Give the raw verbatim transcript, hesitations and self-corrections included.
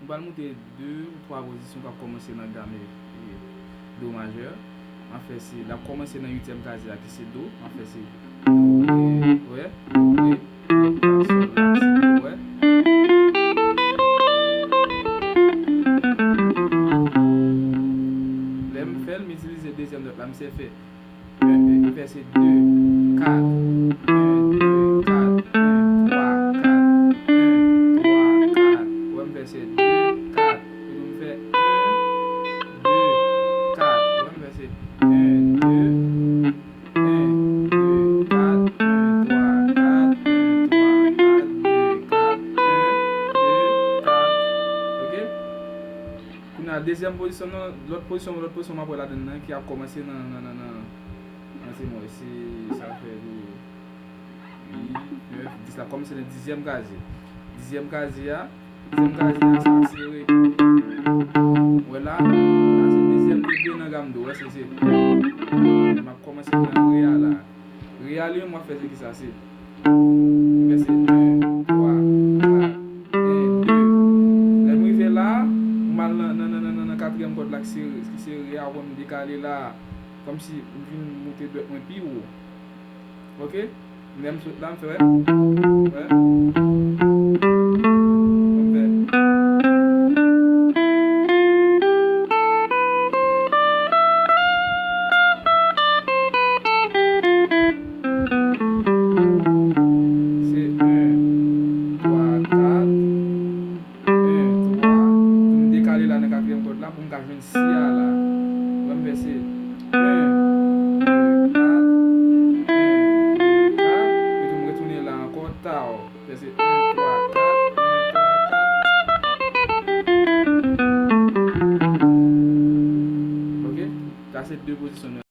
M pral montre de ou twa pozisyon k ap kòmanse nan gam e, e do majè. M ap fè se, l ap kòmanse nan uityèm kazye a ki se do. M ap fè se do, re, wè, do, re, fa, sòl, la, si, do, wè. Lè m fè l, m itilize dezyèm nòt la, m se fè en, en, m fè se de, kat, en, de, kat, en, twa, kat, en, twa, kat. Wè, m fè se de, kat. Epi m fè en, de, kat. Wè, m fè se en, de, en, de, kat, en, twa, kat, en, twa, kat, de, kat, en, de, kat. Oke? Kounye a, dezyèm pozisyon nan, lòt pozisyon, lòt pozisyon m ap wè ladann nan ki ap kòmanse nan, nan, nan, nan, nan se mwen, se sa fè de, uit, nèf, dis la, kòmanse nan dizyèm kazye. Dizyèm kazye a, dizyèm kazye a, sa se re. Wè la, la se dezyèm degre nan gam do, wè, se, se. M ap kòmanse nan re a la. Re a li menm, w ap fè se kisa? Se, m fè se en, twa, kat, en, de. Lè m rive la, m al nan, nan, nan, nan, nan, nan katriyèm kòd la ki se, ki se re a, w ap wè m dekale la. Kòmsi m vin moute dwèt mwen pi wo. Oke? Lè m sot la, m fè, wè. Wè. M fè. Se en, twa, kat, en, twa. Pou m dekale la nan katriyèm kòd la, pou m ka jwenn si a la. Wè, m fè se en, de, kat, en, de, kat. Epi tou m retounen la ankò, taw. Fè se en, twa, kat, en, twa, kat. Oke? Sa se de pozisyon.